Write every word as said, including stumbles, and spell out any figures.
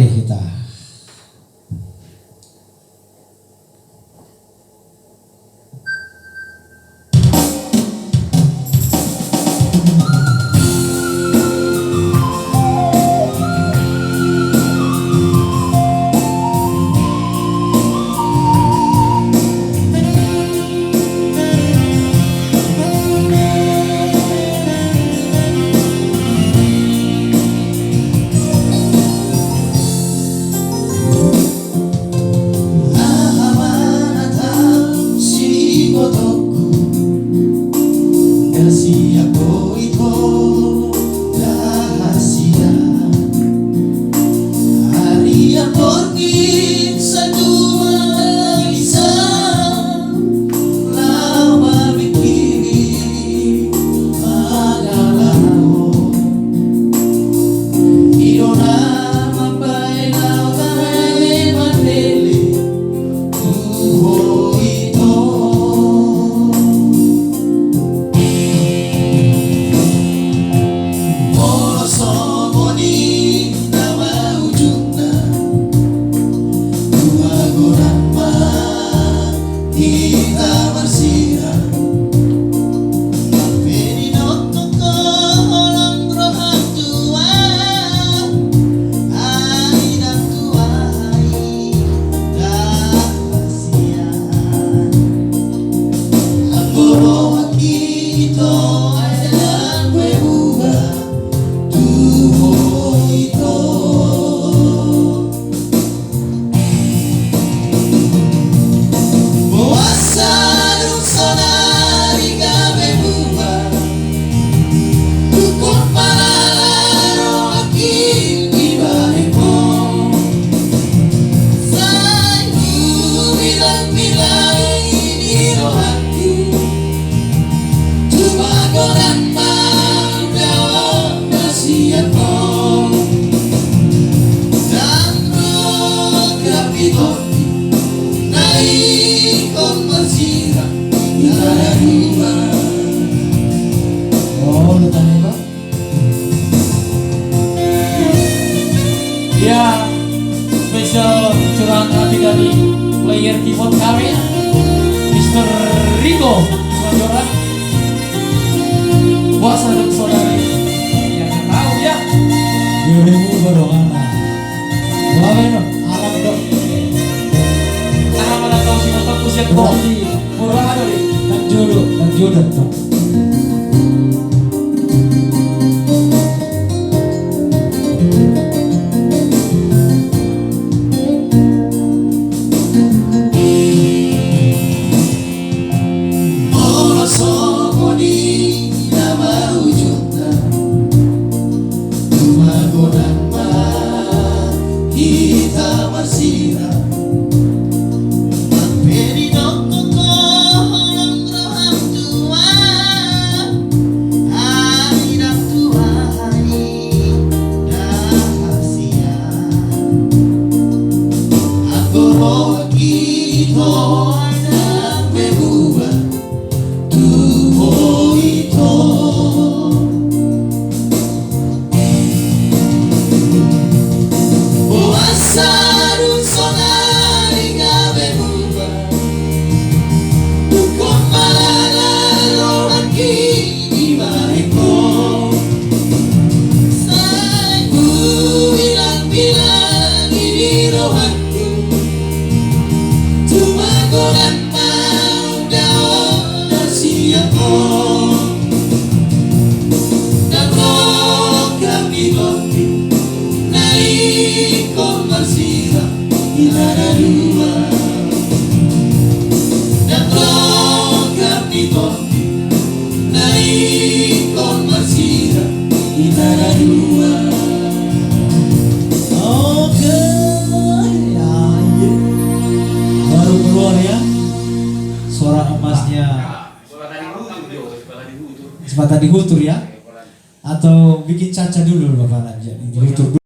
Oke, hita. Aha ma na tau sibotongku, na siap do ito, rahasia. Ari apor ni satu maisa, laho mamikiri mangalahon. I do na mambaen au tahe mandele tu ho ito. Molo songon i nama ujungna, tu magodang ma hita marsirang. Pe didok ho holong roham tu ahu, ai ndang tu ahu i, ndang hasian. Anggo rohangki ito, ai ndang be muba tu ho ito. Boasa dung sonari gabe muba, tung pomparan rohangki dibahen ho. Sai hubilang-bilangi di rohangku, tu magodang ma ulaon na sian ho. Ndang rongkap ni tondi na ingkon marsirang hita na dua. Oh, lu tanya, Bang? Ya, special curahan hati dari player keyboard kami, Mister Rico Majora. Boasa dung sonari? Ya, nggak tahu ya. Dua ribu baru anak. Wah, bener. Anak dong. Anak mana tahu sih, nonton usia kau. Murah ada, deh. Nang jodo, nang jodo, Bang. Molo songon i nama ujungna, tu magodang ma hita marsirang. Pe didok ho holong roham tu ahu, ai ndang tu ahu i, ndang hasian. Anggo rohangki ito, ai ndang be muba tu ho ito. Boasa dung sonari gabe muba, tung pomparan rohangki dibahen ho. Sai hubilang-bilangi di rohangku, tu magodang ma ulaon na sian ho. Ndang rongkap ni tondi na ingkon marsirang hita na dua. Ndang rongkap ni tondi na ingkon marsirang hita na dua. Oke, ya, iya. Baru keluar ya, suara emasnya. Semata di Hutur, ya. Atau bikin caca dulu, Bapak Raja. Di Hutur dulu.